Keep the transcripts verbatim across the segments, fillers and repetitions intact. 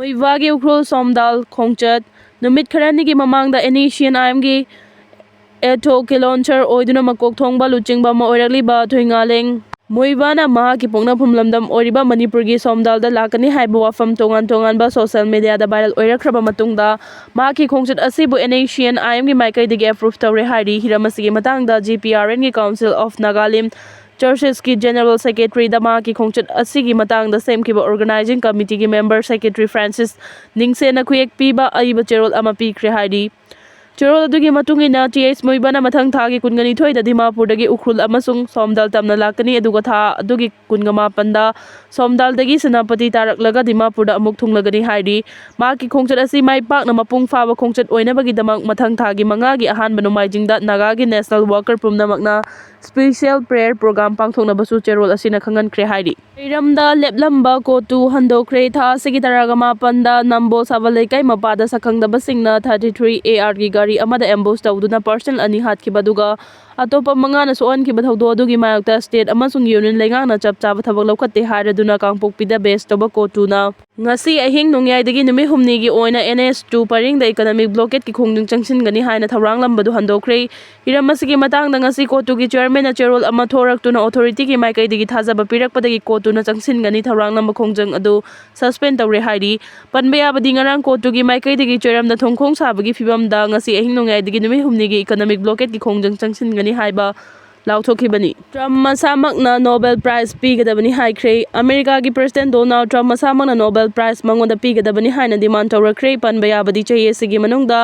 ꯃꯣꯏꯕꯥꯒꯤ ꯎꯈ꯭ꯔꯨꯜ ꯁꯣꯝꯗꯥꯜ ꯈꯣꯡꯆꯠ꯫ ꯅꯨꯃꯤꯠ ꯈꯔꯅꯤꯒꯤ ꯃꯃꯥꯡꯗ NSCN-IM-ꯒꯤ ꯑꯦꯊꯣ ꯀꯤꯂꯣꯟꯁꯔ ꯑꯣꯏꯗꯨꯅ ꯃꯀꯣꯛ ꯊꯣꯡꯕ ꯂꯨꯆꯤꯡꯕ ꯑꯃ ꯑꯣꯏꯔꯛꯂꯤꯕ ꯊꯣꯏꯉꯥꯂꯦꯡ ꯃꯣꯏꯕꯥꯅ ꯃꯍꯥꯛꯀꯤ ꯄꯣꯛꯅꯐꯝ ꯂꯝꯗꯝ ꯑꯣꯏꯔꯤꯕ ꯃꯅꯤꯄꯨꯔꯒꯤ ꯁꯣꯝꯗꯥꯜꯗ ꯂꯥꯛꯀꯅꯤ ꯍꯥꯏꯕ ꯋꯥꯐꯝ ꯇꯣꯉꯥꯟ ꯇꯣꯉꯥꯟꯕ social media-ꯗ viral ꯑꯣꯏꯔꯛꯈ꯭ꯔꯕ ꯃꯇꯨꯡꯗ, ꯃꯍꯥꯛꯀꯤ ꯈꯣꯡꯆꯠ ꯑꯁꯤꯕꯨ NSCN-IM-ꯒꯤ ꯃꯥꯏꯀꯩꯗꯒꯤ approve ꯇꯧꯔꯦ ꯍꯥꯏꯔꯤ꯫ ꯍꯤꯔꯝ ꯑꯁꯤꯒꯤ ꯃꯇꯥꯡꯗ GPRN-ꯒꯤ Council of Nagalim Churches-ꯀꯤ General Secretary-ꯗ ꯃꯍꯥꯛꯀꯤ ꯈꯣꯡꯆꯠ ꯑꯁꯤꯒꯤ ꯃꯇꯥꯡꯗ ꯁꯦꯝꯈꯤꯕ Organizing Committee-ꯒꯤ member secretary Francis ꯅꯤꯡꯁꯦꯅ ꯈꯨꯌꯦꯛ ꯄꯤꯕ ꯑꯏꯕ ꯆꯦꯔꯣꯜ ꯑꯃ ꯄꯤꯈ꯭ꯔꯦ ꯍꯥꯏꯔꯤ꯫ ꯆꯦꯔꯣꯜ ꯑꯗꯨꯒꯤ ꯃꯇꯨꯡ ꯏꯟꯅ, ꯇꯤ ꯑꯩꯆ ꯃꯣꯏꯕꯥꯅ ꯃꯊꯪ ꯊꯥꯒꯤ ꯀꯨꯟꯒ ꯅꯤꯊꯣꯏꯗ ꯗꯤꯃꯥꯄꯨꯔꯗꯒꯤ ꯎꯈ꯭ꯔꯨꯜ ꯑꯃꯁꯨꯡ ꯁꯣꯝꯗꯥꯜ ꯇꯝꯅ ꯂꯥꯛꯀꯅꯤ, ꯑꯗꯨꯒ ꯊꯥ ꯑꯗꯨꯒꯤ ꯀꯨꯟꯒ ꯃꯥꯄꯟꯗ ꯁꯣꯝꯗꯥꯜꯗꯒꯤ ꯁꯦꯅꯥꯄꯇꯤ ꯇꯥꯔꯛꯂꯒ ꯗꯤꯃꯥꯄꯨꯔꯗ ꯑꯃꯨꯛ ꯊꯨꯡꯂꯒꯅꯤ ꯍꯥꯏꯔꯤ꯫ ꯃꯍꯥꯛꯀꯤ ꯈꯣꯡꯆꯠ ꯑꯁꯤ ꯃꯥꯏ ꯄꯥꯛꯅ ꯃꯄꯨꯡ ꯐꯥꯕ ꯈꯣꯡꯆꯠ ꯑꯣꯏꯅꯕꯒꯤꯗꯃꯛ ꯃꯊꯪ ꯊꯥꯒꯤ ꯃꯉꯥꯒꯤ ꯑꯍꯥꯟꯕ ꯅꯣꯡꯃꯥꯏꯖꯤꯡꯗ ꯅꯥꯒꯥꯒꯤ national worker ꯄꯨꯝꯅꯃꯛꯅ special prayer program ꯄꯥꯡꯊꯣꯛꯅꯕꯁꯨ ꯆꯦꯔꯣꯜ ꯑꯁꯤꯅ ꯈꯪꯍꯟꯈ꯭ꯔꯦ ꯍꯥꯏꯔꯤ꯫ ꯂꯩꯔꯝꯗ ꯂꯦꯞꯂꯝꯕ ꯀꯣꯇꯨ ꯍꯟꯗꯣꯛꯈ꯭ꯔꯦ꯫ ꯊꯥ ꯑꯁꯤꯒꯤ ꯇꯔꯥꯒ ꯃꯥꯄꯟꯗ ꯅꯝꯕꯣꯜ ꯁꯥꯕꯜ ꯂꯩꯀꯥꯏ ꯃꯄꯥꯗ ꯁꯛꯈꯪꯗꯕꯁꯤꯡꯅ thirty three AR-ꯒꯤ ꯒꯥꯔꯤ ꯑꯃꯗ ambush ꯇꯧꯗꯨꯅ personnel ꯑꯅꯤ ꯍꯥꯠꯈꯤꯕ, ꯑꯗꯨꯒ ꯑꯇꯣꯞꯄ ꯃꯉꯥꯅ ꯁꯣꯛꯍꯟꯈꯤꯕ ꯊꯧꯗꯣꯛ ꯑꯗꯨꯒꯤ ꯃꯥꯌꯣꯛꯇ state ꯑꯃꯁꯨꯡ union ꯂꯩꯉꯥꯛꯅ ꯆꯞ ꯆꯥꯕ ꯊꯕꯛ ꯂꯧꯈꯠꯇꯦ ꯍꯥꯏꯔꯗꯨꯅ ꯀꯥꯡꯄꯣꯛꯄꯤꯗ base ꯇꯧꯕ ꯀꯣꯇꯨꯅ ꯉꯁꯤ ꯑꯍꯤꯡ ꯅꯣꯡꯌꯥꯏꯗꯒꯤ ꯅꯨꯃꯤꯠ ꯍꯨꯝꯅꯤꯒꯤ ꯑꯣꯏꯅ NH two ꯄꯔꯤꯡꯗ economic blockade-ꯀꯤ ꯈꯣꯡꯖꯪ ꯆꯪꯁꯤꯟꯒꯅꯤ ꯍꯥꯏꯅ ꯊꯧꯔꯥꯡꯂꯝꯕꯗꯨ ꯍꯟꯗꯣꯛꯈ꯭ꯔꯦ꯫ ꯍꯤꯔꯝ ꯑꯁꯤꯒꯤ ꯃꯇꯥꯡꯗ ꯉꯁꯤ ꯀꯣꯇꯨꯒꯤ chairman-ꯅ ꯆꯦꯔꯣꯜ ꯑꯃ ꯊꯣꯔꯛꯇꯨꯅ authority-ꯒꯤ ꯃꯥꯏꯀꯩꯗꯒꯤ ꯊꯥꯖꯕ ꯄꯤꯔꯛꯄꯗꯒꯤ ꯀꯣꯇꯨꯅ ꯆꯪꯁꯤꯟꯒꯅꯤ ꯊꯧꯔꯥꯡꯂꯝꯕ ꯈꯣꯡꯖꯪ ꯑꯗꯨ suspend ꯇꯧꯔꯦ ꯍꯥꯏꯔꯤ꯫ ꯄꯟꯕ ꯌꯥꯕꯗꯤ, ꯉꯔꯥꯡ ꯀꯣꯇꯨꯒꯤ ꯃꯥꯏꯀꯩꯗꯒꯤ ꯆꯦꯔꯝꯗ ꯊꯣꯡꯈꯣꯡ ꯁꯥꯕꯒꯤ ꯐꯤꯕꯝꯗ ꯉꯁꯤ ꯑꯍꯤꯡ ꯅꯣꯡꯌꯥꯏꯗꯒꯤ ꯅꯨꯃꯤꯠ ꯍꯨꯝꯅꯤꯒꯤ economic blockade-ꯀꯤ ꯈꯣꯡꯖꯪ ꯆꯪꯁꯤꯟꯒꯅꯤ ꯍꯥꯏꯕ ꯂꯥꯎꯊꯣꯛꯈꯤꯕꯅꯤ꯫ ꯇ꯭ꯔꯝꯞ ꯃꯁꯥꯃꯛꯅ Nobel Prize ꯄꯤꯒꯗꯕꯅꯤ ꯍꯥꯏꯈ꯭ꯔꯦ꯫ ꯑꯃꯦꯔꯤꯀꯥꯒꯤ President Donald Trump ꯃꯁꯥꯃꯛꯅ Nobel Prize ꯃꯉꯣꯟꯗ ꯄꯤꯒꯗꯕꯅꯤ ꯍꯥꯏꯅ demand ꯇꯧꯔꯛꯈ꯭ꯔꯦ꯫ ꯄꯟꯕ ꯌꯥꯕꯗꯤ, ꯆꯍꯤ ꯑꯁꯤꯒꯤ ꯃꯅꯨꯡꯗ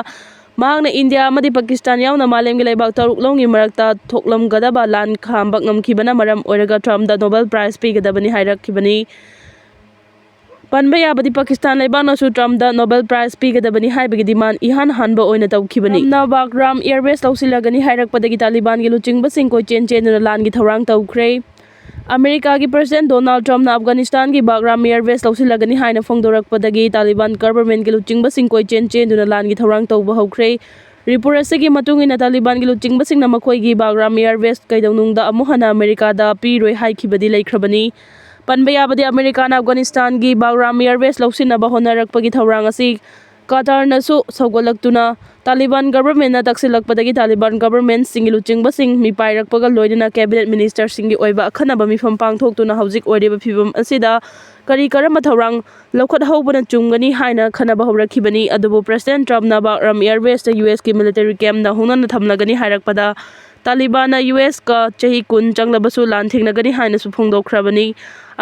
ꯃꯍꯥꯛꯅ ꯏꯟꯗꯤꯌꯥ ꯑꯃꯗꯤ ꯄꯥꯀꯤꯁꯇꯥꯟ ꯌꯥꯎꯅ ꯃꯥꯂꯦꯝꯒꯤ ꯂꯩꯕꯥꯛ ꯇꯔꯨꯛ ꯂꯣꯝꯒꯤ ꯃꯔꯛꯇ ꯊꯣꯛꯂꯝꯒꯗꯕ ꯂꯥꯟ ꯈꯥꯝꯕ ꯉꯝꯈꯤꯕꯅ ꯃꯔꯝ ꯑꯣꯏꯔꯒ ꯇ꯭ꯔꯝꯞꯗ Nobel Prize ꯄꯤꯒꯗꯕꯅꯤ ꯍꯥꯏꯔꯛꯈꯤꯕꯅꯤ꯫ ꯄꯟꯕ ꯌꯥꯕꯗꯤ, ꯄꯥꯀꯤꯁꯇꯥꯟ ꯂꯩꯕꯥꯛꯅꯁꯨ ꯇ꯭ꯔꯝꯞꯗ Nobel Prize ꯄꯤꯒꯗꯕꯅꯤ ꯍꯥꯏꯕꯒꯤ demand ꯏꯍꯥꯟ ꯍꯥꯟꯕ ꯑꯣꯏꯅ ꯇꯧꯈꯤꯕꯅꯤ꯫ ꯇ꯭ꯔꯝꯞꯅ ꯕꯥꯒ꯭ꯔꯥꯝ Airways ꯂꯧꯁꯤꯜꯂꯒꯅꯤ ꯍꯥꯏꯔꯛꯄꯗꯒꯤ ꯇꯥꯂꯤꯕꯥꯟꯒꯤ ꯂꯨꯆꯤꯡꯕꯁꯤꯡ ꯀꯣꯏꯆꯦꯟ ꯆꯦꯟꯗꯨꯅ ꯂꯥꯟꯒꯤ ꯊꯧꯔꯥꯡ ꯇꯧꯈ꯭ꯔꯦ꯫ ꯑꯃꯦꯔꯤꯀꯥꯒꯤ President Donald Trumpꯅ ꯑꯐꯒꯥꯅꯤꯁꯇꯥꯟꯒꯤ ꯕꯥꯒ꯭ꯔꯥꯝ Airways ꯂꯧꯁꯤꯜꯂꯒꯅꯤ ꯍꯥꯏꯅ ꯐꯣꯡꯗꯣꯔꯛꯄꯗꯒꯤ ꯇꯥꯂꯤꯕꯥꯟ governmentꯀꯤ ꯂꯨꯆꯤꯡꯕꯁꯤꯡ ꯀꯣꯏꯆꯦꯟ ꯆꯦꯟꯗꯨꯅ ꯂꯥꯟꯒꯤ ꯊꯧꯔꯥꯡ ꯇꯧꯕ ꯍꯧꯈ꯭ꯔꯦ꯫ Report ꯑꯁꯤꯒꯤ ꯃꯇꯨꯡ ꯏꯟꯅ, ꯇꯥꯂꯤꯕꯥꯟꯒꯤ ꯂꯨꯆꯤꯡꯕꯁꯤꯡꯅ ꯃꯈꯣꯏꯒꯤ ꯕꯥꯒ꯭ꯔꯥꯝ Airways ꯀꯩꯗꯧꯅꯨꯡꯗ ꯑꯃꯨꯛ ꯍꯟꯅ ꯑꯃꯦꯔꯤꯀꯥꯗ ꯄꯤꯔꯣꯏ ꯍꯥꯏꯈꯤꯕꯗꯤ ꯂꯩꯈ꯭ꯔꯕꯅꯤ꯫ ꯄꯟꯕ ꯌꯥꯕꯗꯤ, ꯑꯃꯦꯔꯤꯀꯥꯅ ꯑꯐꯒꯥꯅꯤꯁꯇꯥꯟꯒꯤ ꯕꯥꯒ꯭ꯔꯥꯝ ꯑꯦꯌꯔꯕꯦꯁ ꯂꯧꯁꯤꯟꯅꯕ ꯍꯣꯠꯅꯔꯛꯄꯒꯤ ꯊꯧꯔꯥꯡ ꯑꯁꯤ ꯀꯇꯥꯔꯅꯁꯨ ꯁꯧꯒꯠꯂꯛꯇꯨꯅ ꯇꯥꯂꯤꯕꯥꯟ ꯒꯚꯔꯟꯃꯦꯟꯠꯅ ꯇꯛꯁꯤꯜꯂꯛꯄꯗꯒꯤ ꯇꯥꯂꯤꯕꯥꯟ ꯒꯚꯔꯟꯃꯦꯟꯠꯁꯤꯡꯒꯤ ꯂꯨꯆꯤꯡꯕꯁꯤꯡ ꯃꯤꯄꯥꯏꯔꯛꯄꯒ ꯂꯣꯏꯅꯅ ꯀꯦꯕꯤꯅꯦꯠ ꯃꯤꯅꯤꯁꯇꯔꯁꯤꯡꯒꯤ ꯑꯣꯏꯕ ꯑꯈꯟꯅꯕ ꯃꯤꯐꯝ ꯄꯥꯡꯊꯣꯛꯇꯨꯅ ꯍꯧꯖꯤꯛ ꯑꯣꯏꯔꯤꯕ ꯐꯤꯕꯝ ꯑꯁꯤꯗ ꯀꯔꯤ ꯀꯔꯝꯕ ꯊꯧꯔꯥꯡ ꯂꯧꯈꯠꯍꯧꯕꯅ ꯆꯨꯝꯒꯅꯤ ꯍꯥꯏꯅ ꯈꯟꯅꯕ ꯍꯧꯔꯛꯈꯤꯕꯅꯤ꯫ ꯑꯗꯨꯕꯨ ꯄ꯭ꯔꯦꯁꯤꯗꯦꯟꯠ ꯇ꯭ꯔꯝꯞꯅ ꯕꯥꯒ꯭ꯔꯥꯝ ꯑꯦꯌꯔꯕꯦꯁꯇ ꯌꯨ ꯑꯦꯁꯀꯤ ꯃꯤꯂꯤꯇꯔꯤ ꯀꯦꯝꯞꯅ ꯍꯣꯡꯅꯅ ꯊꯝꯂꯒꯅꯤ ꯍꯥꯏꯔꯛꯄꯗ ꯇꯥꯂꯤꯕꯥꯟꯅ ꯌꯨ ꯑꯦꯁꯀ ꯆꯍꯤ ꯀꯨꯟ ꯆꯪꯂꯕꯁꯨ ꯂꯥꯟ ꯊꯦꯡꯅꯒꯅꯤ ꯍꯥꯏꯅꯁꯨ ꯐꯣꯡꯗꯣꯛꯈ꯭ꯔꯕꯅꯤ꯫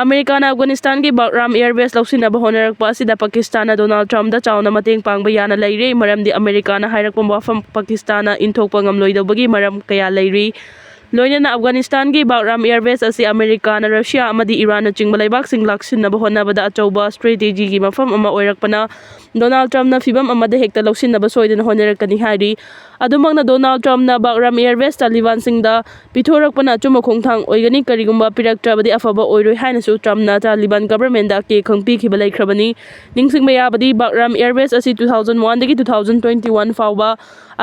ꯑꯃꯦꯔꯤꯀꯥꯅ ꯑꯐꯒꯥꯅꯤꯁꯇꯥꯟꯒꯤ ꯕꯥꯒ꯭ꯔꯥꯝ ꯑꯦꯌꯔꯕꯦꯁ ꯂꯧꯁꯤꯟꯅꯕ ꯍꯣꯠꯅꯔꯛꯄ ꯑꯁꯤꯗ ꯄꯥꯀꯤꯁꯇꯥꯟꯅ ꯗꯣꯅꯥꯜꯗ ꯇ꯭ꯔꯝꯞꯇ ꯆꯥꯎꯅ ꯃꯇꯦꯡ ꯄꯥꯡꯕ ꯌꯥꯅ ꯂꯩꯔꯦ, ꯃꯔꯝꯗꯤ ꯑꯃꯦꯔꯤꯀꯥꯅ ꯍꯥꯏꯔꯛꯄ ꯋꯥꯐꯝ ꯄꯥꯀꯤꯁꯇꯥꯟꯅ ꯏꯟꯊꯣꯛꯄ ꯉꯝꯂꯣꯏꯗꯧꯕꯒꯤ ꯃꯔꯝ ꯀꯌꯥ ꯂꯩꯔꯤ꯫ ꯂꯣꯏꯅꯅ ꯑꯐꯒꯥꯅꯤꯁꯇꯥꯟꯒꯤ ꯕꯥꯒ꯭ꯔꯥꯝ ꯑꯦꯌꯔꯕꯦꯁ ꯑꯁꯤ ꯑꯃꯦꯔꯤꯀꯥꯅ ꯔꯁꯤꯌꯥ ꯑꯃꯗꯤ ꯏꯔꯥꯟꯅꯆꯤꯡꯕ ꯂꯩꯕꯥꯛꯁꯤꯡ ꯂꯥꯛꯁꯤꯟꯅꯕ ꯍꯣꯠꯅꯕꯗ ꯑꯆꯧꯕ ꯁ꯭ꯇ꯭ꯔꯦꯇꯦꯖꯤꯒꯤ ꯃꯐꯝ ꯑꯃ ꯑꯣꯏꯔꯛꯄꯅ ꯗꯣꯅꯥꯜꯗ ꯇ꯭ꯔꯝꯞꯅ ꯐꯤꯕꯝ ꯑꯃꯗ ꯍꯦꯛꯇ ꯂꯧꯁꯤꯟꯅꯕ ꯁꯣꯏꯗꯅ ꯍꯣꯠꯅꯔꯛꯀꯅꯤ ꯍꯥꯏꯔꯤ꯫ ꯑꯗꯨꯃꯛꯅ ꯗꯣꯅꯥꯜꯗ ꯇ꯭ꯔꯝꯞꯅ ꯕꯥꯒ꯭ꯔꯥꯝ ꯑꯦꯌꯔꯕꯦꯁ ꯇꯥꯂꯤꯕꯥꯟꯁꯤꯡꯗ ꯄꯤꯊꯣꯔꯛꯄꯅ ꯑꯆꯨꯝꯕ ꯈꯣꯡꯊꯥꯡ ꯑꯣꯏꯒꯅꯤ, ꯀꯔꯤꯒꯨꯝꯕ ꯄꯤꯔꯛꯇ꯭ꯔꯕꯗꯤ ꯑꯐꯕ ꯑꯣꯏꯔꯣꯏ ꯍꯥꯏꯅꯁꯨ ꯇ꯭ꯔꯝꯞꯅ ꯇꯥꯂꯤꯕꯥꯟ ꯒꯚꯔꯟꯃꯦꯟꯠꯗ ꯑꯀꯦ ꯑꯈꯪ ꯄꯤꯈꯤꯕ ꯂꯩꯈ꯭ꯔꯕꯅꯤ꯫ ꯅꯤꯡꯁꯤꯡꯕ ꯌꯥꯕꯗꯤ, ꯕꯥꯒ꯭ꯔꯥꯝ ꯑꯦꯌꯔꯕꯦꯁ ꯑꯁꯤ ꯇꯨ ꯊꯥꯎꯖꯟ ꯋꯥꯟꯗꯒꯤ ꯇꯨ ꯊꯥꯎꯖꯟ ꯇ꯭ꯋꯦꯟꯇꯤ ꯋꯥꯟ ꯐꯥꯎꯕ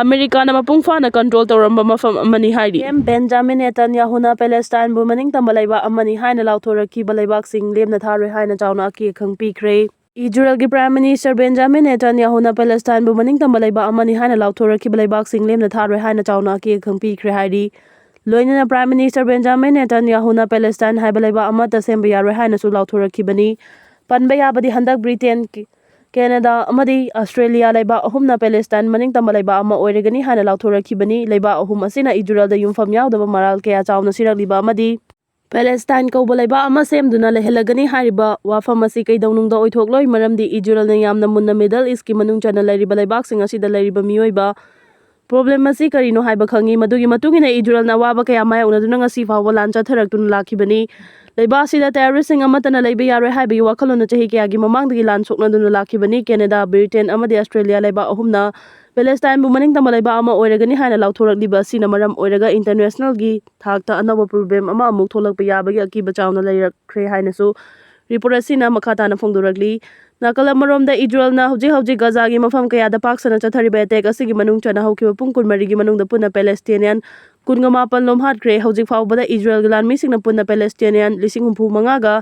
ꯑꯃꯦꯔꯤꯀꯥꯅ ꯃꯄꯨꯡ ꯐꯥꯅ ꯀꯟꯇ꯭ꯔꯣꯜ ꯇꯧꯔꯝꯕ ꯃꯐꯝ ꯑꯃꯅꯤ ꯍꯥꯏꯔꯤ꯫ ꯁꯤ ꯑꯦꯝ ꯕꯦꯟꯖꯥꯃꯤꯟ ꯅꯦꯇꯟꯌꯥꯍꯨꯅ ꯄꯦꯂꯦꯁꯇꯥꯏꯟꯕꯨ ꯃꯅꯤꯡ ꯇꯝꯕ ꯂꯩꯕꯥꯛ ꯑꯃꯅꯤ ꯍꯥꯏꯅ ꯂꯥꯎꯊꯣꯔꯛꯈꯤꯕ ꯂꯩꯕꯥꯛꯁꯤꯡ ꯂꯦꯝꯅ ꯊꯥꯔꯣꯏ ꯍꯥꯏꯅ ꯆꯥꯎꯅ ꯑꯀꯦ ꯑꯈꯪ ꯄꯤꯈ꯭ꯔꯦ꯫ ꯏꯖꯔꯦꯜꯒꯤ ꯄ꯭ꯔꯥꯏꯝ ꯃꯤꯅꯤꯁꯇꯔ ꯕꯦꯟꯖꯥꯃꯤꯟ ꯅꯦꯇꯟꯌꯥꯍꯨꯅ ꯄꯦꯂꯦꯁꯇꯥꯏꯟꯕꯨ ꯃꯅꯤꯡ ꯇꯝꯕ ꯂꯩꯕꯥꯛ ꯑꯃꯅꯤ ꯍꯥꯏꯅ ꯂꯥꯎꯊꯣꯔꯛꯈꯤꯕ ꯂꯩꯕꯥꯛꯁꯤꯡ ꯂꯦꯝꯅ ꯊꯥꯔꯣꯏ ꯍꯥꯏꯅ ꯆꯥꯎꯅ ꯑꯀꯦ ꯑꯈꯪ ꯄꯤꯈ꯭ꯔꯦ ꯍꯥꯏꯔꯤ꯫ ꯂꯣꯏꯅꯅ ꯄ꯭ꯔꯥꯏꯝ ꯃꯤꯅꯤꯁꯇꯔ ꯕꯦꯟꯖꯥꯃꯤꯟ ꯅꯦꯇꯟꯌꯥꯍꯨꯅ ꯄꯦꯂꯦꯁꯇꯥꯏꯟ ꯍꯥꯏꯕ ꯂꯩꯕꯥꯛ ꯑꯃꯠꯇ ꯁꯦꯝꯕ ꯌꯥꯔꯣꯏ ꯍꯥꯏꯅꯁꯨ ꯂꯥꯎꯊꯣꯔꯛꯈꯤꯕꯅꯤ꯫ ꯄꯟꯕ ꯌꯥꯕꯗꯤ, ꯍꯟꯗꯛ ꯕ꯭ꯔꯤꯇꯦꯟ, ꯀꯦ-, ꯀꯦꯅꯦꯗꯥ ꯑꯃꯗꯤ ꯑꯁꯇ꯭ꯔꯦꯂꯤꯌꯥ ꯂꯩꯕꯥꯛ ꯑꯍꯨꯝꯅ ꯄꯦꯂꯦꯁꯇꯥꯏꯟ ꯃꯅꯤꯡ ꯇꯝꯕ ꯂꯩꯕꯥꯛ ꯑꯃ ꯑꯣꯏꯔꯒꯅꯤ ꯍꯥꯏꯅ ꯂꯥꯎꯊꯣꯔꯛꯈꯤꯕꯅꯤ꯫ ꯂꯩꯕꯥꯛ ꯑꯍꯨꯝ ꯑꯁꯤꯅ ꯏꯖꯔꯦꯜꯗ ꯌꯨꯝꯐꯝ ꯌꯥꯎꯗꯕ ꯃꯔꯥꯜ ꯀꯌꯥ ꯆꯥꯎꯅ ꯁꯤꯔꯛꯂꯤꯕ ꯑꯃꯗꯤ ꯄꯦꯂꯦꯁꯇꯥꯏꯟ ꯀꯧꯕ ꯂꯩꯕꯥꯛ ꯑꯃ ꯁꯦꯝꯗꯨꯅ ꯂꯩꯍꯜꯂꯒꯅꯤ ꯍꯥꯏꯔꯤꯕ ꯋꯥꯐꯝ ꯑꯁꯤ ꯀꯩꯗꯧꯅꯨꯡꯗ ꯑꯣꯏꯊꯣꯛꯂꯣꯏ, ꯃꯔꯝꯗꯤ ꯏꯖꯔꯦꯜꯅ ꯌꯥꯝꯅ ꯃꯨꯟꯅ ꯃꯤꯗꯜ ꯏꯁꯀꯤ ꯃꯅꯨꯡ ꯆꯟꯅ ꯂꯩꯔꯤꯕ ꯂꯩꯕꯥꯛꯁꯤꯡ ꯑꯁꯤꯗ ꯂꯩꯔꯤꯕ ꯃꯤꯑꯣꯏꯕ ꯄ꯭ꯔꯣꯕ꯭ꯂꯦꯝ ꯑꯁꯤ ꯀꯔꯤꯅꯣ ꯍꯥꯏꯕ ꯈꯪꯏ꯫ ꯃꯗꯨꯒꯤ ꯃꯇꯨꯡ ꯏꯟꯅ ꯏꯖꯔꯦꯜꯅ ꯑꯋꯥꯕ ꯀꯌꯥ ꯃꯥꯌꯣꯛꯅꯗꯨꯅ ꯉꯁꯤ ꯐꯥꯎꯕ ꯂꯥꯟ ꯆꯠꯊꯔꯛꯇꯨꯅ ꯂꯥꯛꯈꯤꯕꯅꯤ꯫ ꯂꯩꯕꯥꯛ ꯑꯁꯤꯗ ꯇꯦꯔꯣꯔꯤꯁꯁꯤꯡ ꯑꯃꯠꯇꯅ ꯂꯩꯕ ꯌꯥꯔꯣꯏ ꯍꯥꯏꯕꯒꯤ ꯋꯥꯈꯜꯂꯣꯟꯅ ꯆꯍꯤ ꯀꯌꯥꯒꯤ ꯃꯃꯥꯡꯗꯒꯤ ꯂꯥꯟ ꯁꯣꯛꯅꯗꯨꯅ ꯂꯥꯛꯈꯤꯕꯅꯤ꯫ ꯀꯦꯅꯦꯗꯥ, ꯕ꯭ꯔꯤꯇꯦꯟ ꯑꯃꯗꯤ ꯑꯁꯇ꯭ꯔꯦꯂꯤꯌꯥ ꯂꯩꯕꯥꯛ ꯑꯍꯨꯝꯅ ꯄꯦꯂꯦꯁꯇꯥꯏꯟꯕꯨ ꯃꯅꯤꯡ ꯇꯝꯕ ꯂꯩꯕꯥꯛ ꯑꯃ ꯑꯣꯏꯔꯒꯅꯤ ꯍꯥꯏꯅ ꯂꯥꯎꯊꯣꯔꯛꯂꯤꯕ ꯑꯁꯤꯅ ꯃꯔꯝ ꯑꯣꯏꯔꯒ ꯏꯟꯇꯔꯅꯦꯁꯅꯦꯜꯒꯤ ꯊꯥꯛꯇ ꯑꯅꯧꯕ ꯄ꯭ꯔꯣꯕ꯭ꯂꯦꯝ ꯑꯃ ꯑꯃꯨꯛ ꯊꯣꯛꯂꯛꯄ ꯌꯥꯕꯒꯤ ꯑꯀꯤꯕ ꯆꯥꯎꯅ ꯂꯩꯔꯛꯈ꯭ꯔꯦ ꯍꯥꯏꯅꯁꯨ ꯔꯤꯄꯣꯔꯠ ꯑꯁꯤꯅ ꯃꯈꯥ ꯇꯥꯅ ꯐꯣꯡꯗꯣꯔꯛꯂꯤ꯫ ꯅꯥꯀꯜ ꯑꯃꯔꯣꯝꯗ, ꯏꯖꯔꯦꯜꯅ ꯍꯧꯖꯤꯛ ꯍꯧꯖꯤꯛ ꯒꯖꯥꯒꯤ ꯃꯐꯝ ꯀꯌꯥꯗ ꯄꯥꯛ ꯁꯟꯅ ꯆꯠꯊꯔꯤꯕ ꯑꯦꯇꯦꯛ ꯑꯁꯤꯒꯤ ꯃꯅꯨꯡ ꯆꯟꯅ ꯍꯧꯈꯤꯕ ꯄꯨꯡ ꯀꯨꯟꯃꯔꯤꯒꯤ ꯃꯅꯨꯡꯗ ꯄꯨꯟꯅ ꯄꯦꯂꯦꯁꯇꯤꯅꯤꯌꯥꯟ ꯀꯨꯟꯒ ꯃꯥꯄꯟ ꯂꯣꯝ ꯍꯥꯠꯈ꯭ꯔꯦ꯫ ꯍꯧꯖꯤꯛ ꯐꯥꯎꯕꯗ ꯏꯖꯔꯦꯜꯒꯤ ꯂꯥꯟꯃꯤꯁꯤꯡꯅ ꯄꯨꯟꯅ ꯄꯦꯂꯦꯁꯇꯤꯅꯤꯌꯥꯟ ꯂꯤꯁꯤꯡ ꯍꯨꯝꯐꯨ ꯃꯉꯥꯒ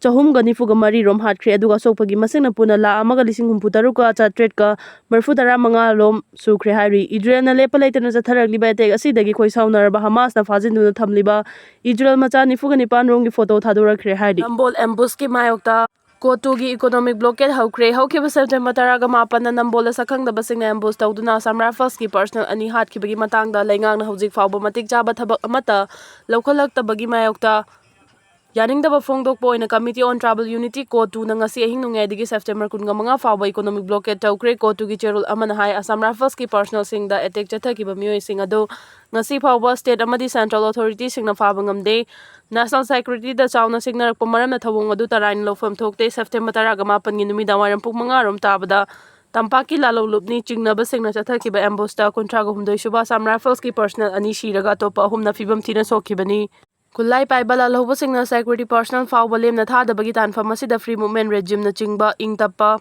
ꯆꯍꯨꯝꯒ ꯅꯤꯐꯨꯒ ꯃꯔꯤ ꯔꯣꯝ ꯍꯥꯠꯈ꯭ꯔꯦ, ꯑꯗꯨꯒ ꯑꯁꯣꯛꯄꯒꯤ ꯃꯁꯤꯡꯅ ꯄꯨꯟꯅ ꯂꯥꯈ ꯑꯃꯒ ꯂꯤꯁꯤꯡ ꯍꯨꯝꯐꯨ ꯇꯔꯨꯛꯀ ꯆꯥꯇ꯭ꯔꯦꯠꯀ ꯃꯔꯤꯐꯨ ꯇꯔꯥ ꯃꯉꯥ ꯂꯣꯝ ꯁꯨꯈ꯭ꯔꯦ ꯍꯥꯏꯔꯤ꯫ ꯏꯖꯔꯦꯜꯅ ꯂꯦꯞꯄ ꯂꯩꯇꯅ ꯆꯠꯊꯔꯛꯂꯤꯕ ꯑꯦꯇꯦꯛ ꯑꯁꯤꯗꯒꯤ ꯈꯣꯏ ꯁꯥꯎꯅꯔꯕ ꯍꯃꯥꯁꯅ ꯐꯥꯖꯤꯟꯗꯨꯅ ꯊꯝꯂꯤꯕ ꯏꯖꯔꯦꯜ ꯃꯆꯥ ꯅꯤꯐꯨꯒ ꯅꯤꯄꯥꯟ ꯔꯣꯝꯒꯤ ꯐꯣꯇꯣ ꯊꯥꯗꯣꯔꯛꯈ꯭ꯔꯦ ꯍꯥꯏꯔꯤ꯫ ꯅꯝꯕꯣꯜ ꯑꯦꯝꯕꯨꯁꯀꯤ ꯃꯥꯌꯣꯛꯇ ꯀꯣꯇꯨꯒꯤ ꯏꯀꯣꯅꯣꯃꯤꯛ ꯕ꯭ꯂꯣꯀꯦꯠ ꯍꯧꯈ꯭ꯔꯦ꯫ ꯍꯧꯈꯤꯕ ꯁꯦꯞꯇꯦꯝꯕꯔ ꯇꯔꯥꯒ ꯃꯥꯄꯟꯗ ꯅꯝꯕꯣꯜꯗ ꯁꯛꯈꯪꯗꯕꯁꯤꯡꯅ ꯑꯦꯝꯕꯨꯁ ꯇꯧꯗꯨꯅ ꯑꯁꯥꯝ ꯔꯥꯏꯐꯜꯁꯀꯤ ꯄꯔꯁꯅꯦꯜ ꯑꯅꯤ ꯍꯥꯠꯈꯤꯕꯒꯤ ꯃꯇꯥꯡꯗ ꯂꯩꯉꯥꯛꯅ ꯍꯧꯖꯤꯛ ꯐꯥꯎꯕ ꯃꯇꯤꯛ ꯆꯥꯕ ꯊꯕꯛ ꯑꯃꯠꯇ ꯂꯧꯈꯠꯂꯛꯇꯕꯒꯤ ꯃꯥꯌꯣꯛꯇ ꯌꯥꯅꯤꯡꯗꯕ ꯐꯣꯡꯗꯣꯛꯄ ꯑꯣꯏꯅ Committee on Tribal Unity, ꯀꯣꯇꯨꯅ ꯉꯁꯤ ꯑꯍꯤꯡ ꯅꯣꯡꯌꯥꯏꯗꯒꯤ ꯁꯦꯞꯇꯦꯝꯕꯔ ꯀꯨꯟꯒ ꯃꯉꯥ ꯐꯥꯎꯕ ꯏꯀꯣꯅꯣꯃꯤꯛ ꯕ꯭ꯂꯣꯀꯦꯠ ꯇꯧꯈ꯭ꯔꯦ꯫ ꯀꯣꯇꯨꯒꯤ ꯆꯦꯔꯣꯜ ꯑꯃꯅ ꯍꯥꯏ, ꯑꯁꯥꯝ ꯔꯥꯏꯐꯜꯁꯀꯤ ꯄꯔꯁꯅꯦꯜꯁꯤꯡꯗ ꯑꯦꯇꯦꯛ ꯆꯠꯊꯈꯤꯕ ꯃꯤꯑꯣꯏꯁꯤꯡ ꯑꯗꯨ ꯉꯁꯤ ꯐꯥꯎꯕ ꯁ꯭ꯇꯦꯠ ꯑꯃꯗꯤ ꯁꯦꯟꯇ꯭ꯔꯦꯜ ꯑꯣꯊꯣꯔꯤꯇꯤꯁꯤꯡꯅ ꯐꯥꯕ ꯉꯝꯗꯦ꯫ ꯅꯦꯁꯅꯦꯜ ꯁꯦꯀ꯭ꯌꯨꯔꯤꯇꯤꯗ ꯆꯥꯎꯅ ꯁꯤꯡꯅꯔꯛꯄ ꯃꯔꯝꯅ ꯊꯧꯑꯣꯡ ꯑꯗꯨ ꯇꯔꯥꯏꯅ ꯂꯧꯐꯝ ꯊꯣꯛꯇꯦ꯫ ꯁꯦꯞꯇꯦꯝꯕꯔ ꯇꯔꯥꯒ ꯃꯥꯄꯟꯒꯤ ꯅꯨꯃꯤꯗꯥꯡ ꯋꯥꯏꯔꯝ ꯄꯨꯡ ꯃꯉꯥ ꯔꯣꯝ ꯇꯥꯕꯗ ꯇꯝꯄꯥꯛꯀꯤ ꯂꯥꯂꯣꯡ ꯂꯨꯞꯅꯤ ꯆꯤꯡꯅꯕꯁꯤꯡꯅ ꯆꯠꯊꯈꯤꯕ ꯑꯦꯝꯕꯨꯁꯇ ꯀꯨꯟꯊ꯭ꯔꯥꯒ ꯍꯨꯝꯗꯣꯏ ꯁꯨꯕ ꯑꯁꯥꯝ ꯔꯥꯏꯐꯜꯁꯀꯤ ꯄꯔꯁꯅꯦꯜ ꯑꯅꯤ ꯁꯤꯔꯒ ꯑꯇꯣꯞꯄ ꯑꯍꯨꯝꯅ ꯐꯤꯕꯝ ꯊꯤꯅ ꯁꯣꯛꯈꯤꯕꯅꯤ꯫ ꯈꯨꯠꯂꯥꯏ ꯄꯥꯏꯕ ꯂꯥꯜꯍꯧꯕꯁꯤꯡꯅ ꯁꯦꯀ꯭ꯌꯨꯔꯤꯇꯤ ꯄꯔꯁꯅꯦꯜ ꯐꯥꯎꯕ ꯂꯦꯝꯅ ꯊꯥꯗꯕꯒꯤ ꯇꯥꯟꯐꯝ ꯑꯁꯤꯗ ꯐ꯭ꯔꯤ ꯃꯨꯚꯃꯦꯟ ꯔꯦꯖꯤꯝꯅꯆꯤꯡꯕ ꯏꯪ ꯇꯞꯄ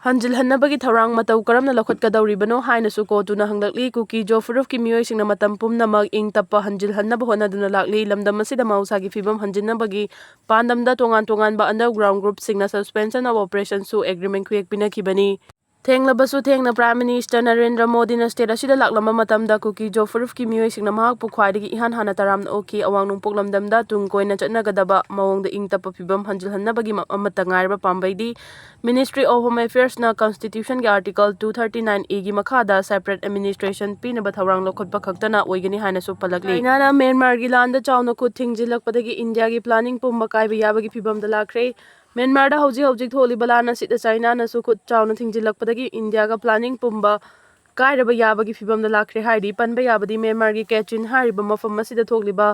ꯍꯟꯖꯤꯜꯍꯟꯅꯕꯒꯤ ꯊꯧꯔꯥꯡ ꯃꯇꯧ ꯀꯔꯝꯅ ꯂꯧꯈꯠꯀꯗꯧꯔꯤꯕꯅꯣ ꯍꯥꯏꯅꯁꯨ ꯀꯣꯇꯨꯅ ꯍꯪꯂꯛꯂꯤ꯫ ꯀꯨꯀꯤ ꯖꯣ ꯐꯨꯔꯨꯞꯀꯤ ꯃꯤꯑꯣꯏꯁꯤꯡꯅ ꯃꯇꯝ ꯄꯨꯝꯅꯃꯛ ꯏꯪ ꯇꯞꯄ ꯍꯟꯖꯤꯜꯍꯟꯅꯕ ꯍꯣꯠꯅꯗꯨꯅ ꯂꯥꯛꯂꯤ꯫ ꯂꯝꯗꯝ ꯑꯁꯤꯗ ꯃꯍꯧꯁꯥꯒꯤ ꯐꯤꯕꯝ ꯍꯟꯖꯤꯟꯅꯕꯒꯤ ꯄꯥꯟꯗꯝꯗ ꯇꯣꯉꯥꯟ ꯇꯣꯉꯥꯟꯕ ꯑꯟꯗꯔꯒ꯭ꯔꯥꯎꯟ ꯒ꯭ꯔꯨꯞꯁꯤꯡꯅ ꯁꯁꯄꯦꯟꯁꯟ ꯑꯣꯐ ꯑꯣꯄꯔꯦꯁꯟꯁꯨ ꯑꯦꯒ꯭ꯔꯤꯃꯦꯟ ꯈꯨꯌꯦꯛ ꯄꯤꯅꯈꯤꯕꯅꯤ꯫ ꯊꯦꯡꯂꯕꯁꯨ ꯊꯦꯡꯅ ꯄ꯭ꯔꯥꯏꯝ ꯃꯤꯅꯤꯁꯇꯔ ꯅꯔꯦꯟꯗ꯭ꯔ ꯃꯣꯗꯤꯅ ꯁ꯭ꯇꯦꯠ ꯑꯁꯤꯗ ꯂꯥꯛꯂꯝꯕ ꯃꯇꯝꯗ ꯀꯨꯀꯤ ꯖꯣ ꯐꯨꯔꯨꯞꯀꯤ ꯃꯤꯑꯣꯏꯁꯤꯡꯅ ꯃꯍꯥꯛꯄꯨ ꯈ꯭ꯋꯥꯏꯗꯒꯤ ꯏꯍꯥꯟ ꯍꯥꯟꯅ ꯇꯔꯥꯝꯅ ꯑꯣꯛꯈꯤ꯫ ꯑꯋꯥꯡ ꯅꯣꯡꯄꯣꯛ ꯂꯝꯗꯝꯗ ꯇꯨꯡ ꯀꯣꯏꯅ ꯆꯠꯅꯒꯗꯕ ꯃꯑꯣꯡꯗ ꯏꯪ ꯇꯞꯄ ꯐꯤꯕꯝ ꯍꯟꯖꯤꯜꯍꯟꯅꯕꯒꯤ ꯃ-, ꯑꯃꯠꯇ ꯉꯥꯏꯔꯕ ꯄꯥꯝꯕꯩꯗꯤ Ministry of Home Affairsꯅ Constitutionꯒꯤ Article two thirty-nine Aꯒꯤ ꯃꯈꯥꯗ separate administration ꯄꯤꯅꯕ ꯊꯧꯔꯥꯡ ꯂꯧꯈꯠꯄ ꯈꯛꯇꯅ ꯑꯣꯏꯒꯅꯤ ꯍꯥꯏꯅꯁꯨ ꯄꯜꯂꯛꯂꯤ꯫ ꯆꯥꯏꯅꯥꯅ ꯃ꯭ꯌꯥꯟꯃꯥꯔꯒꯤ ꯂꯥꯟꯗ ꯆꯥꯎꯅ ꯈꯨꯠ ꯊꯤꯡꯖꯤꯜꯂꯛꯄꯗꯒꯤ ꯏꯟꯗꯤꯌꯥꯒꯤ planning ꯄꯨꯝꯕ ꯀꯥꯏꯕ ꯌꯥꯕꯒꯤ ꯐꯤꯕꯝꯗ ꯂꯥꯛꯈ꯭ꯔꯦ꯫ ꯃ꯭ꯌꯥꯟꯃꯥꯔꯗ ꯍꯧꯖꯤꯛ ꯍꯧꯖꯤꯛ ꯊꯣꯛꯂꯤꯕ ꯂꯥꯟ ꯑꯁꯤꯗ ꯆꯥꯏꯅꯥꯅꯁꯨ ꯈꯨꯠ ꯆꯥꯎꯅ ꯊꯤꯡꯖꯤꯜꯂꯛꯄꯗꯒꯤ ꯏꯟꯗꯤꯌꯥꯒ planning ꯄꯨꯝꯕ ꯀꯥꯏꯔꯕ ꯌꯥꯕꯒꯤ ꯐꯤꯕꯝꯗ ꯂꯥꯛꯈ꯭ꯔꯦ ꯍꯥꯏꯔꯤ꯫ ꯄꯟꯕ ꯌꯥꯕꯗꯤ ꯃ꯭ꯌꯥꯟꯃꯥꯔꯒꯤ ꯀꯦꯆꯤꯟ ꯍꯥꯏꯔꯤꯕ ꯃꯐꯝ ꯑꯁꯤꯗ ꯊꯣꯛꯂꯤꯕ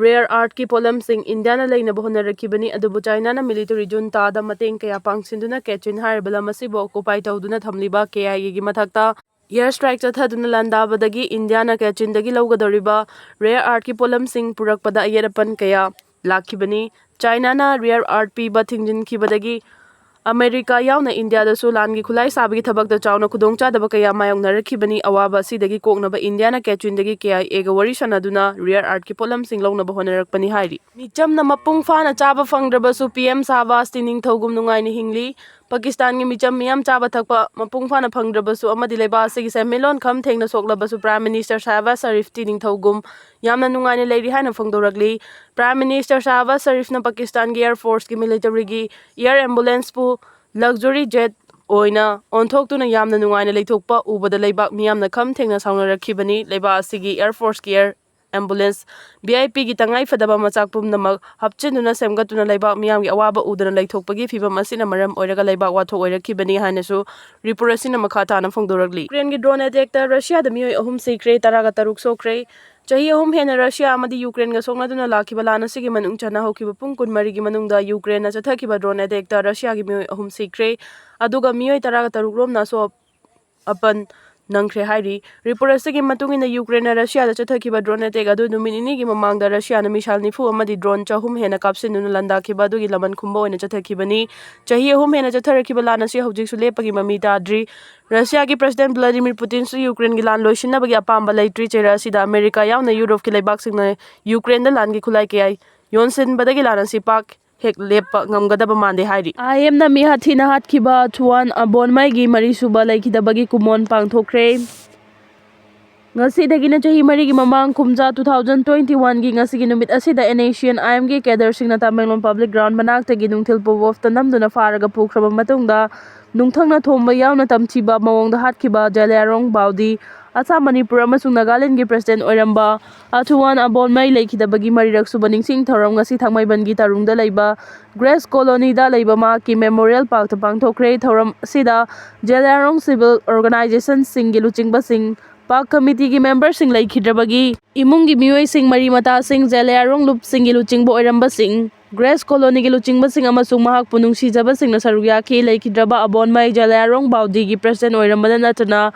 rare earthꯀꯤ ꯄꯣꯠꯂꯝꯁꯤꯡ ꯏꯟꯗꯤꯌꯥꯅ ꯂꯩꯅꯕ ꯍꯣꯠꯅꯔꯛꯈꯤꯕꯅꯤ, ꯑꯗꯨꯕꯨ ꯆꯥꯏꯅꯥꯅ military juntaꯗ ꯃꯇꯦꯡ ꯀꯌꯥ ꯄꯥꯡꯁꯤꯟꯗꯨꯅ ꯀꯦꯆꯤꯟ ꯍꯥꯏꯔꯤꯕ ꯂꯝ ꯑꯁꯤꯕꯨ occupy ꯇꯧꯗꯨꯅ ꯊꯝꯂꯤꯕ KIAꯒꯤ ꯃꯊꯛꯇ air strike ꯆꯠꯊꯗꯨꯅ ꯂꯥꯟꯗꯥꯕꯗꯒꯤ ꯏꯟꯗꯤꯌꯥꯅ ꯀꯦꯆꯤꯟꯗꯒꯤ ꯂꯧꯒꯗꯧꯔꯤꯕ rare earthꯀꯤ ꯄꯣꯠꯂꯝꯁꯤꯡ ꯄꯨꯔꯛꯄꯗ ꯑꯌꯦꯠ ꯑꯄꯟ ꯀꯌꯥ ꯂꯥꯛꯈꯤꯕꯅꯤ꯫ ꯆꯥꯏꯅꯥꯅ rare earth ꯄꯤꯕ ꯊꯤꯡꯖꯤꯟꯈꯤꯕꯗꯒꯤ ꯑꯃꯦꯔꯤꯀꯥ ꯌꯥꯎꯅ ꯏꯟꯗꯤꯌꯥꯗꯁꯨ ꯂꯥꯟꯒꯤ ꯈꯨꯠꯂꯥꯏ ꯁꯥꯕꯒꯤ ꯊꯕꯛꯇ ꯆꯥꯎꯅ ꯈꯨꯗꯣꯡꯆꯥꯗꯕ ꯀꯌꯥ ꯃꯥꯌꯣꯛꯅꯔꯛꯈꯤꯕꯅꯤ꯫ ꯑꯋꯥꯕ ꯑꯁꯤꯗꯒꯤ ꯀꯣꯛꯅꯕ ꯏꯟꯗꯤꯌꯥꯅ ꯀꯦꯆꯤꯟꯗꯒꯤ ꯀꯦ ꯑꯥꯏ ꯑꯦꯒ ꯋꯥꯔꯤ ꯁꯥꯟꯅꯗꯨꯅ rare earthꯀꯤ ꯄꯣꯠꯂꯝꯁꯤꯡ ꯂꯧꯅꯕ ꯍꯣꯠꯅꯔꯛꯄꯅꯤ ꯍꯥꯏꯔꯤ꯫ ꯃꯤꯆꯝꯅ ꯃꯄꯨꯡ ꯐꯥꯅ ꯆꯥꯕ ꯐꯪꯗ꯭ꯔꯕꯁꯨ ꯄꯤ ꯑꯦꯝ ꯁꯥꯍꯕꯥꯖꯇꯤ ꯅꯤꯡꯊꯧꯒꯨꯝ ꯅꯨꯡꯉꯥꯏꯅ ꯍꯤꯡꯂꯤ꯫ ꯄꯥꯀꯤꯁꯇꯥꯟꯒꯤ ꯃꯤꯆꯝ ꯃꯤꯌꯥꯝ ꯆꯥꯕ ꯊꯛꯄ ꯃꯄꯨꯡ ꯐꯥꯅ ꯐꯪꯗ꯭ꯔꯕꯁꯨ ꯑꯃꯗꯤ ꯂꯩꯕꯥꯛ ꯑꯁꯤꯒꯤ ꯁꯦꯟꯃꯤꯠꯂꯣꯟ ꯈꯝ ꯊꯦꯡꯅ ꯁꯣꯛꯂꯕꯁꯨ Prime Minister ꯁꯥꯍꯕꯥꯖ ꯁꯔꯤꯐꯇꯤ ꯅꯤꯡꯊꯧꯒꯨꯝ ꯌꯥꯝꯅ ꯅꯨꯡꯉꯥꯏꯅ ꯂꯩꯔꯤ ꯍꯥꯏꯅ ꯐꯣꯡꯗꯣꯔꯛꯂꯤ꯫ Prime Minister ꯁꯥꯍꯕꯥꯖ ꯁꯔꯤꯐꯅ ꯄꯥꯀꯤꯁꯇꯥꯟꯒꯤ Air Forceꯀꯤ militaryꯒꯤ air ambulanceꯄꯨ luxury jet ꯑꯣꯏꯅ ꯑꯣꯟꯊꯣꯛꯇꯨꯅ ꯌꯥꯝꯅ ꯅꯨꯡꯉꯥꯏꯅ ꯂꯩꯊꯣꯛꯄ ꯎꯕꯗ ꯂꯩꯕꯥꯛ ꯃꯤꯌꯥꯝꯅ ꯈꯝ ꯊꯦꯡꯅ ꯁꯥꯎꯅꯔꯛꯈꯤꯕꯅꯤ꯫ ꯂꯩꯕꯥꯛ ꯑꯁꯤꯒꯤ Air Forceꯀꯤ air ambulance VIPꯒꯤ ꯇꯉꯥꯏ ꯐꯗꯕ ꯃꯆꯥꯛ ꯄꯨꯝꯅꯃꯛ ꯍꯥꯞꯆꯤꯟꯗꯨꯅ ꯁꯦꯝꯒꯠꯇꯨꯅ ꯂꯩꯕꯥꯛ ꯃꯤꯌꯥꯝꯒꯤ ꯑꯋꯥꯕ ꯎꯗꯅ ꯂꯩꯊꯣꯛꯄꯒꯤ ꯐꯤꯚꯝ ꯑꯁꯤꯅ ꯃꯔꯝ ꯑꯣꯏꯔꯒ ꯂꯩꯕꯥꯛ ꯋꯥꯊꯣꯛ ꯑꯣꯏꯔꯛꯈꯤꯕꯅꯤ ꯍꯥꯏꯅꯁꯨ report ꯑꯁꯤꯅ ꯃꯈꯥ ꯇꯥꯅ ꯐꯣꯡꯗꯣꯔꯛꯂꯤ꯫ ꯌꯨꯀ꯭ꯔꯦꯟꯒꯤ drone attackꯇ ꯔꯁꯤꯌꯥꯗ ꯃꯤꯑꯣꯏ ꯑꯍꯨꯝ ꯁꯤꯈ꯭ꯔꯦ, ꯇꯔꯥꯒ ꯇꯔꯨꯛ ꯁꯣꯛꯈ꯭ꯔꯦ꯫ ꯆꯍꯤ ꯑꯍꯨꯝ ꯍꯦꯟꯅ ꯔꯁꯤꯌꯥ ꯑꯃꯗꯤ ꯌꯨꯀ꯭ꯔꯦꯟꯒ ꯁꯣꯛꯅꯗꯨꯅ ꯂꯥꯛꯈꯤꯕ ꯂꯥꯟ ꯑꯁꯤꯒꯤ ꯃꯅꯨꯡ ꯆꯟꯅ ꯍꯧꯈꯤꯕ ꯄꯨꯡ ꯀꯨꯟꯃꯔꯤꯒꯤ ꯃꯅꯨꯡꯗ ꯌꯨꯀ꯭ꯔꯦꯟꯅ ꯆꯠꯊꯈꯤꯕ drone attackꯇ ꯔꯁꯤꯌꯥꯒꯤ ꯃꯤꯑꯣꯏ ꯑꯍꯨꯝ ꯁꯤꯈ꯭ꯔꯦ, ꯑꯗꯨꯒ ꯃꯤꯑꯣꯏ ꯇꯔꯥꯒ ꯇꯔꯨꯛ ꯔꯣꯝꯅ ꯑꯁꯣꯛ ꯑꯄꯟ ꯅꯪꯈ꯭ꯔꯦ ꯍꯥꯏꯔꯤ꯫ Report ꯑꯁꯤꯒꯤ ꯃꯇꯨꯡ ꯏꯟꯅ ꯌꯨꯀ꯭ꯔꯦꯟꯅ ꯔꯁꯤꯌꯥꯗ ꯆꯠꯊꯈꯤꯕ drone attack ꯑꯗꯨ ꯅꯨꯃꯤꯠ ꯅꯤꯅꯤꯒꯤ ꯃꯃꯥꯡꯗ ꯔꯁꯤꯌꯥꯅ missile ꯅꯤꯐꯨ ꯑꯃꯗꯤ drone ꯆꯍꯨꯝ ꯍꯦꯟꯅ ꯀꯥꯞꯁꯤꯟꯗꯨꯅ ꯂꯥꯟꯗꯥꯈꯤꯕ ꯑꯗꯨꯒꯤ ꯂꯃꯟ ꯈꯨꯝꯕ ꯑꯣꯏꯅ ꯆꯠꯊꯈꯤꯕꯅꯤ꯫ ꯆꯍꯤ ꯑꯍꯨꯝ ꯍꯦꯟꯅ ꯆꯠꯊꯔꯛꯈꯤꯕ ꯂꯥꯟ ꯑꯁꯤ ꯍꯧꯖꯤꯛꯁꯨ ꯂꯦꯞꯄꯒꯤ ꯃꯃꯤ ꯇꯥꯗ꯭ꯔꯤ꯫ ꯔꯁꯤꯌꯥꯒꯤ President Vladimir Putinꯁꯨ ꯌꯨꯀ꯭ꯔꯦꯟꯒꯤ ꯂꯥꯟ ꯂꯣꯏꯁꯤꯟꯅꯕꯒꯤ ꯑꯄꯥꯝꯕ ꯂꯩꯇ꯭ꯔꯤ꯫ ꯆꯩꯔꯥꯛ ꯑꯁꯤꯗ ꯑꯃꯦꯔꯤꯀꯥ ꯌꯥꯎꯅ ꯌꯨꯔꯣꯞꯀꯤ ꯂꯩꯕꯥꯛꯁꯤꯡꯅ ꯌꯨꯀ꯭ꯔꯦꯟꯗ ꯂꯥꯟꯒꯤ ꯈꯨꯠꯂꯥꯏ ꯀꯌꯥ ꯌꯣꯟꯁꯤꯟꯕꯗꯒꯤ ꯂꯥꯟ ꯑꯁꯤ ꯄꯥꯛ ꯍꯦꯛ ꯂꯦꯞꯄ ꯉꯝꯒꯗꯕ ꯃꯥꯟꯗꯦ ꯍꯥꯏꯔꯤ꯫ IMꯅ ꯃꯤꯍꯥꯠ ꯊꯤꯅ ꯍꯥꯠꯈꯤꯕ ꯊꯨꯋꯥꯟ ꯑꯕꯣꯟꯃꯩꯒꯤ ꯃꯔꯤꯁꯨꯕ ꯂꯩꯈꯤꯗꯕꯒꯤ ꯀꯨꯃꯣꯟ ꯄꯥꯡꯊꯣꯛꯈ꯭ꯔꯦ꯫ ꯉꯁꯤꯗꯒꯤꯅ ꯆꯍꯤ ꯃꯔꯤꯒꯤ ꯃꯃꯥꯡ ꯀꯨꯝꯖꯥ two thousand twenty oneꯒꯤ ꯉꯁꯤꯒꯤ ꯅꯨꯃꯤꯠ ꯑꯁꯤꯗ NSCN-IMꯒꯤ cadreꯁꯤꯡꯅ ꯇꯃꯦꯡꯂꯣꯡ Public Ground ꯃꯅꯥꯛꯇꯒꯤ ꯅꯨꯡꯊꯤꯜ ꯄꯨꯕꯣꯐꯇ ꯅꯝꯗꯨꯅ ꯐꯥꯔꯒ ꯄꯨꯈ꯭ꯔꯕ ꯃꯇꯨꯡꯗ ꯅꯨꯡꯊꯪꯅ ꯊꯣꯝꯕ ꯌꯥꯎꯅ ꯇꯝꯊꯤꯕ ꯃꯑꯣꯡꯗ ꯍꯥꯠꯈꯤꯕ ꯖꯂꯤꯌꯥꯔꯣꯡ ꯕꯥꯎꯗꯤ, ꯑꯁꯥꯝ, ꯃꯅꯤꯄꯨꯔ ꯑꯃꯁꯨꯡ ꯅꯥꯒꯥꯂꯦꯟꯗꯒꯤ President ꯑꯣꯏꯔꯝꯕ ꯑꯊꯨꯋꯥꯟ ꯑꯕꯣꯟꯃꯩ ꯂꯩꯈꯤꯗꯕꯒꯤ ꯃꯔꯤꯔꯛ ꯁꯨꯕ ꯅꯤꯡꯁꯤꯡ ꯊꯧꯔꯝ ꯉꯁꯤ ꯊꯥꯡꯃꯩꯕꯟꯒꯤ ꯇꯔꯨꯡꯗ ꯂꯩꯕ Grace Colonyꯗ ꯂꯩꯕ ꯃꯍꯥꯛꯀꯤ Memorial Parkꯇ ꯄꯥꯡꯊꯣꯛꯈ꯭ꯔꯦ꯫ ꯊꯧꯔꯝ ꯑꯁꯤꯗ ꯖꯂꯤꯌꯥꯔꯣꯡ civil organizationꯁꯤꯡꯒꯤ ꯂꯨꯆꯤꯡꯕꯁꯤꯡ, Park Committeeꯒꯤ memberꯁꯤꯡ ꯂꯩꯈꯤꯗ꯭ꯔꯕꯒꯤ ꯏꯃꯨꯡꯒꯤ ꯃꯤꯑꯣꯏꯁꯤꯡ, ꯃꯔꯤ ꯃꯇꯥꯁꯤꯡ, ꯖꯂꯤꯌꯥꯔꯣꯡ ꯂꯨꯞꯁꯤꯡꯒꯤ ꯂꯨꯆꯤꯡꯕ ꯑꯣꯏꯔꯝꯕꯁꯤꯡ, Grace Colonyꯒꯤ ꯂꯨꯆꯤꯡꯕꯁꯤꯡ ꯑꯃꯁꯨꯡ ꯃꯍꯥꯛꯄꯨ ꯅꯨꯡꯁꯤꯖꯕꯁꯤꯡꯅ ꯁꯔꯨꯛ ꯌꯥꯈꯤ꯫ ꯂꯩꯈꯤꯗ꯭ꯔꯕ ꯑꯕꯣꯟꯃꯩ ꯖꯂꯤꯌꯥꯔꯣꯡ ꯕꯥꯎꯗꯤꯒꯤ President ꯑꯣꯏꯔꯝꯕꯗ ꯅꯠꯇꯅ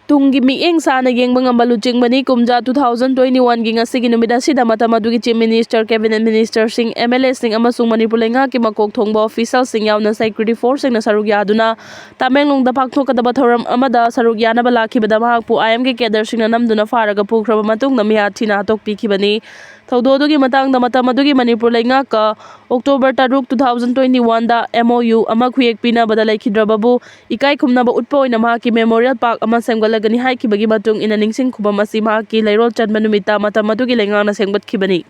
ꯇꯨꯡꯒꯤ ꯃꯤꯠꯌꯦꯡ ꯁꯥꯅ ꯌꯦꯡꯕ ꯉꯝꯕ ꯂꯨꯆꯤꯡꯕꯅꯤ꯫ ꯀꯨꯝꯖꯥ two thousand twenty one ꯒꯤ ꯉꯁꯤꯒꯤ ꯅꯨꯃꯤꯠ ꯑꯁꯤꯗ ꯃꯇꯝ ꯑꯗꯨꯒꯤ Chief Minister, Cabinet Ministerꯁꯤꯡ, MLAꯁꯤꯡ ꯑꯃꯁꯨꯡ ꯃꯅꯤꯄꯨꯔ ꯂꯩꯉꯥꯛꯀꯤ ꯃꯀꯣꯛ ꯊꯣꯡꯕ officialꯁꯤꯡ ꯌꯥꯎꯅ security forceꯁꯤꯡꯅ ꯁꯔꯨꯛ ꯌꯥꯗꯨꯅ ꯇꯃꯦꯡꯂꯣꯡꯗ ꯄꯥꯡꯊꯣꯛꯀꯗꯕ ꯊꯧꯔꯝ ꯑꯃꯗ ꯁꯔꯨꯛ ꯌꯥꯅꯕ ꯂꯥꯛꯈꯤꯕꯗ ꯃꯍꯥꯛꯄꯨ IMꯒꯤ cadreꯁꯤꯡꯅ ꯅꯝꯗꯨꯅ ꯐꯥꯔꯒ ꯄꯨꯈ꯭ꯔꯕ ꯃꯇꯨꯡꯗ ꯃꯤꯍꯥꯠ ꯊꯤꯅ ꯍꯥꯠꯇꯣꯛꯄꯤꯈꯤꯕꯅꯤ꯫ ꯊꯧꯗꯣꯛ ꯑꯗꯨꯒꯤ ꯃꯇꯥꯡꯗ ꯃꯇꯝ ꯑꯗꯨꯒꯤ ꯃꯅꯤꯄꯨꯔ ꯂꯩꯉꯥꯛꯀ October ꯇꯔꯨꯛ, two thousand twenty one ꯗ MOU ꯑꯃ ꯈꯨꯌꯦꯛ ꯄꯤꯅꯕꯗ ꯂꯩꯈꯤꯗ꯭ꯔꯕꯕꯨ ꯏꯀꯥꯏ ꯈꯨꯝꯅꯕ ꯎꯠꯄ ꯑꯣꯏꯅ ꯃꯍꯥꯛꯀꯤ memorial park ꯑꯃ ꯁꯦꯝꯒꯠꯂꯒꯅꯤ ꯍꯥꯏꯈꯤꯕꯒꯤ ꯃꯇꯨꯡ ꯏꯟꯅ ꯅꯤꯡꯁꯤꯡ ꯈꯨꯕꯝ ꯑꯁꯤ ꯃꯍꯥꯛꯀꯤ ꯂꯩꯔꯣꯜ ꯆꯟꯕ ꯅꯨꯃꯤꯠꯇ ꯃꯇꯝ ꯑꯗꯨꯒꯤ ꯂꯩꯉꯥꯛꯅ ꯁꯦꯝꯒꯠꯈꯤꯕꯅꯤ꯫